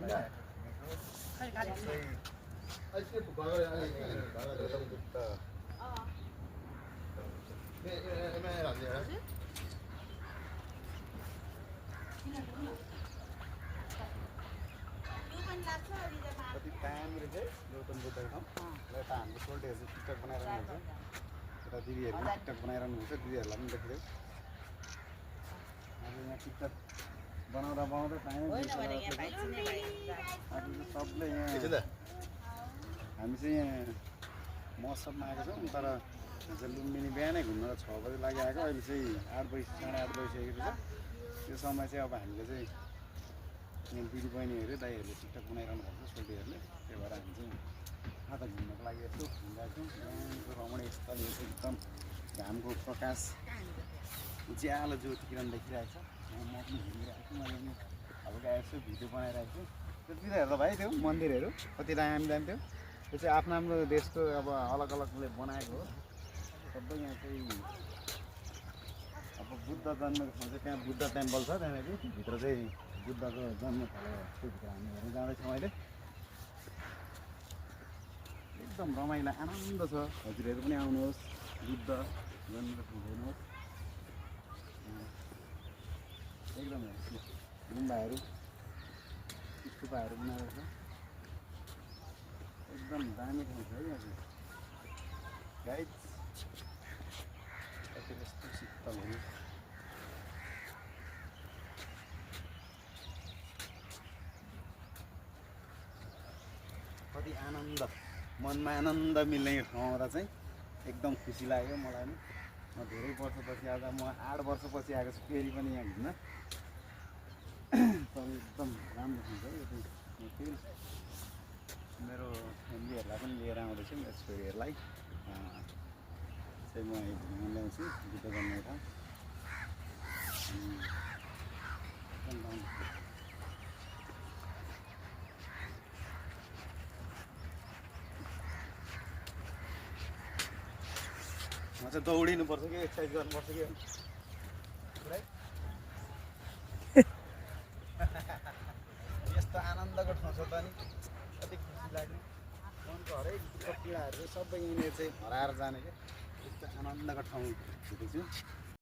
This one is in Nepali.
कति टाइम रहेछ गौतम बुद्धको ठाउँ यता हाम्रो सोल्टीहरू चाहिँ टिकटक बनाइरहनु हुन्छ यता दिदीहरू पनि टिकटक बनाइरहनु हुन्छ दिदीहरूलाई पनि देखिदेऊ आज यहाँ टिकटक बनाउँदा टाइम आज सबले यहाँ हामी चाहिँ यहाँ महोत्सवमा आएको छौँ तर हिजो लुम्बिनी बिहानै घुम्न 6 बजी लागि आएको अहिले चाहिँ 8 बजी 8:30 बजिसकेको छ त्यो समय चाहिँ अब हामीले चाहिँ यहाँ दिदी बहिनीहरू दाइहरूले टिकटक बनाइरहनु भएको छ सोल्टीहरूले त्यही भएर हामी चाहिँ आज घुम्नको लागि यसो घुमिरहेको छौँ यहाँको रमणीय स्थल एकदम घामको प्रकाश उज्यालो ज्योति किरण देखिरहेको छ म पनि घुमिरहेको छु मैले पनि हल्का यसो भिडियो बनाइरहेको छु त्यतिर हेर्दा भाइ त्यो मन्दिरहरू कति दामी दामी थियो त्यो चाहिँ आफ्नो आफ्नो देशको अब अलग अलगले बनाएको हो सबै यहाँ चाहिँ अब बुद्ध जन्मेको ठाउँ चाहिँ त्यहाँ बुद्ध टेम्पल छ त्यहाँनिर भित्र चाहिँ बुद्धको जन्मस्थल हो त्योभित्र हामी हेर्न जाँदैछौँ अहिले एकदम रमाइलो आनन्द छ हजुरहरू पनि आउनुहोस् बुद्ध जन्मेको ठाउँ हेर्नुहोस् एकदम गुम्बाहरू स्तूपहरू बनाएको छ एकदम दामी ठाउँ छ है यहाँ गाइड कति यस्तो शीतल हो कति आनन्द मनमा आनन्द मिल्ने यो ठाउँ आउँदा चाहिँ एकदम खुसी लाग्यो मलाई पनि म धेरै वर्षपछि आज म 8 वर्षपछि आएको छु फेरि पनि यहाँ घुम्न तर एकदम राम्रो ठाउँ छ यो चाहिँ म फेरि मेरो फ्यामिलीहरूलाई पनि लिएर आउँदैछु मेरो छोरीहरूलाई चाहिँ म घुम्न ल्याउँछु बुद्ध जन्मेको ठाउँ एकदम राम्रो म चाहिँ दौडिनुपर्छ कि एक्सर्साइज गर्नुपर्छ कि यस्तो आनन्दको ठाउँ छ त नि कति खुसी लाग्ने मनको हरेक दुःख पीडाहरू सबै यहीँनिर चाहिँ हराएर जाने क्या यस्तो आनन्दको ठाउँ भेटेको छु